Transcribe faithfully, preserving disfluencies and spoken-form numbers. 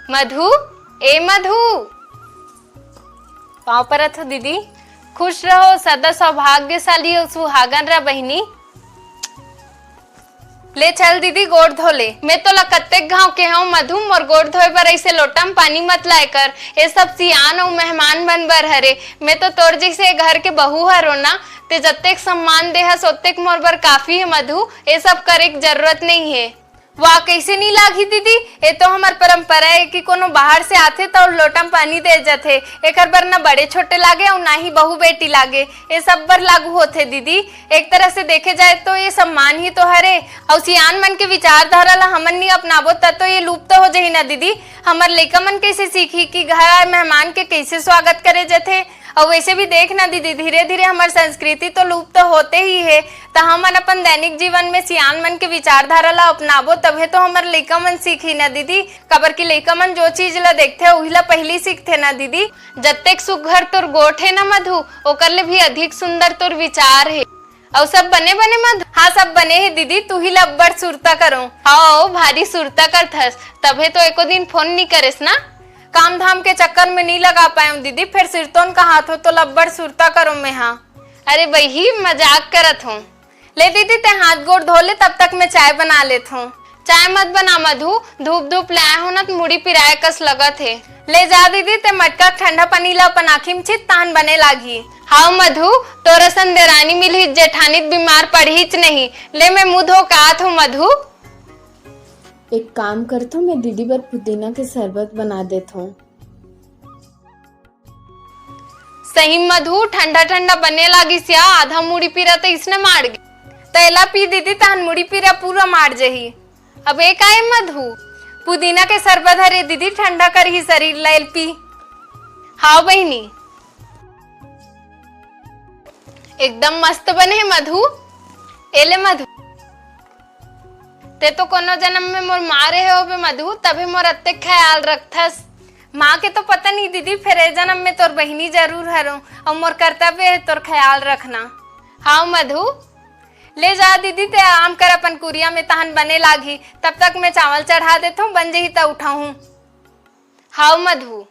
मधु, ए मधु, पाँव परत हो दीदी। खुश रहो, सदा सौभाग्यशाली हो, सुहागन रह बहिनी। ले चल दीदी, गोड़ धो ले। मैं तो ला कत्तेक घाव के हूँ मधु, मोर गोड़ धोए बर ऐसे लोटा म पानी मत लाए कर। ये सब सियान अउ मेहमान मन बर हरे। मैं तो तोर जैसे घर के बहू हरो ना, ते जत्तेक सम्मान दे हस ओत्तेक मोर बर काफी है मधु। ये सब करे के जरूरत नहीं है। वाह, कैसे नहीं लागी दीदी? ये तो हमर परंपरा है कि कोनो बाहर से आथे तो लोटा म पानी दे जाथे। एकर बर ना बड़े छोटे लागे अउ ना ही बहू बेटी लागे, ये सब बर लागू होथे दीदी। एक तरह से देखे जाए तो ये सम्मान ही तो हरे। अउ सियान मन के विचारधारा ला हमन नहीं अपनाबो त तो ये लुप्त हो जही ना दीदी। हमर लइका मन कैसे सीखी कि घर आए मेहमान के कैसे स्वागत करे जाथे? अउ वैसे भी देख ना दीदी, धीरे धीरे हमर संस्कृति तो लुप्त होते ही है, त हमन अपन दैनिक जीवन में सियान मन के विचारधारा ला अपनाबो तभे तो हमर लइका मन सीखी ना दीदी। काबर कि लइका मन जो चीज ला देखथे उही ला पहिली सीखथे ना दीदी। जत्तेक सुघर तोर गोठ है ना मधु, ओकर ले भी अधिक सुंदर तोर विचार है। अउ सब बने बने मधु? हाँ, सब बने हे दीदी, तू ही ला अब्बड़ सुरता करो। हाँ, भारी सुरता करथस, तभे तो एको दिन फोन नी करेस ना। काम धाम के चक्कर में नी लगा पाएंव दीदी, फेर सिरतोन कहाथों तो ला अब्बड़ सुरता करो मैं हाँ। अरे बही, मजाक करत हूँ। ले दीदी, ते हाथ गोड़ धो ले, तब तक मैं चाय बना लेत हूँ। चाय मत बना मधु, धूप धूप लाए हो ना त मुड़ी पिराए कस लगत हे। ले जा दीदी, ते मटका ठंडा पानी ला अपन आँखी म छीत, तहन बने लागही। हाव मधु, तोर असन देरानी मिलही जेठानी त बीमार पड़हीच नहीं। ले मैं मुंह धो के आत हूँ मधु। एक काम करथों, मैं दीदी बर पुदीना के शरबत बना देथों। सही मधु, ठंडा ठंडा बने लागिस या, आधा मुड़ी पीरा त इसने माड़ गे। त एला पी दीदी, तहन मुड़ी पीरा पूरा माड़ जही। अब ए काय मधु, पुदीना के शरबत हरे दीदी, ठंडा करही शरीर ला, एल पी। हाव बहिनी, एकदम मस्त बने हे मधु। ए ले मधु, ते तो कोनो जन्म में मोर माँ रहे होबे मधु, तभे मोर अत्ते ख्याल रखथस। माँ के तो पता नहीं दीदी, फेर ए जन्म में तोर बहिनी जरूर हरों, अउ मोर कर्तव्य है तोर ख्याल रखना। हाव मधु, ले जा दीदी, ते आराम कर अपन कुरिया में, तहन बने लागही। तब तक मैं चावल चढ़ा देथों, बन जही त उठाहूँ। हाव मधु।